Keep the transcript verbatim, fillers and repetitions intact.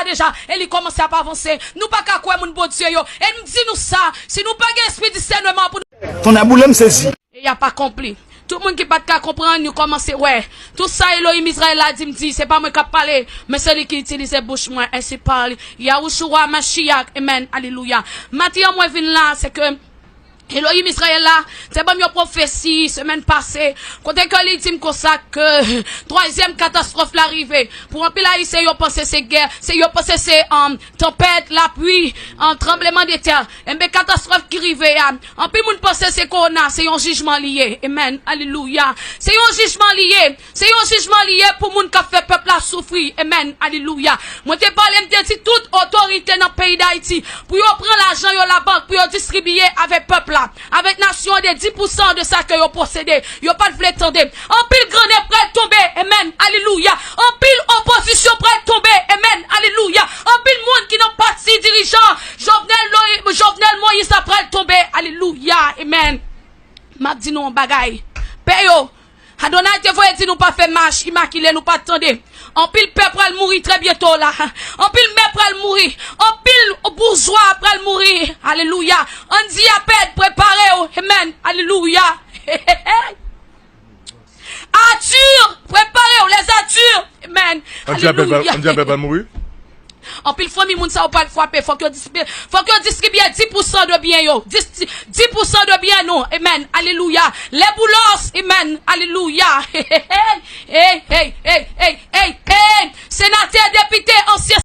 deja, e li kòmanse ap avanse. Nou pa ka kwè moun Bondye yo. E m di nou sa, si nou pa gen espri disèneman pou nou Ton aboule m sezi. E y ap akonpli. Tout moun ki pa t ka konprann, yo kòmanse wè. Tout sa Elohim Izrayèl la di m di, se pa mwen k ap pale, men se li ki itilize bouch mwen, ensi pale Yahushua Mashiach. Amen. Alelouya. Maten an mwen vin la, se ke Elohim Izrayèl la te ban m yon pwofesi semèn pase, kote ke li di m konsa ke twazyèm katastwòf la rive. Pou anpil Ayisyen, yo panse se gè, se, yo panse se, um, tanpèt, lapli, um, tranbleman de tè. Enben, katastwòf ki rive a, anpil moun panse se kowona, se yon jijman li ye. Amen. Alelouya. Se yon jijman li ye. Se yon jijman li ye pou moun k ap fè pèp la soufri. Amen. Alelouya. Mwen te pale, m te di tout otorite nan peyi Dayiti pou yo pran lajan yo labank, pou yo distribiye avèk pèp la, avèk nasyon an de dis pousan de sa ke yo posede. Yo pa t vle tande. Anpil grannen pral tonbe. Amen. Alelouya. Anpil opozisyon pral tonbe. Amen. Alelouya. Anpil moun ki nan pati dirijan Jovenel, Lo- Jovenel Moïse la pral tonbe. Alelouya. Amen. M ap di nou yon bagay. Pè yo, Adonay te voye di nou pa fè mach imakile, nou pa t tande. Anpil pè pral mouri trè byento la. Anpil mè pral mouri. Anpil boujwa pral mouri. Alelouya. Andy Apèd, prepare w. Amen. Alelouya. Arthur, prepare w. Les Arthur. Amen. Andy Apèd pral, Alelouya. Andy Apèd pral mouri. Anpil fanmi moun sa yo pral frape. Fòk yo distribiye, fòk yo distribiye dis pousan de byen yo. Dis, dis pousan de byen nou. Amen. Alelouya. Les Boulos. Amen. Alelouya. Hey, hey, hey, hey, hey, hey, hey. Senatè, depite, ansyen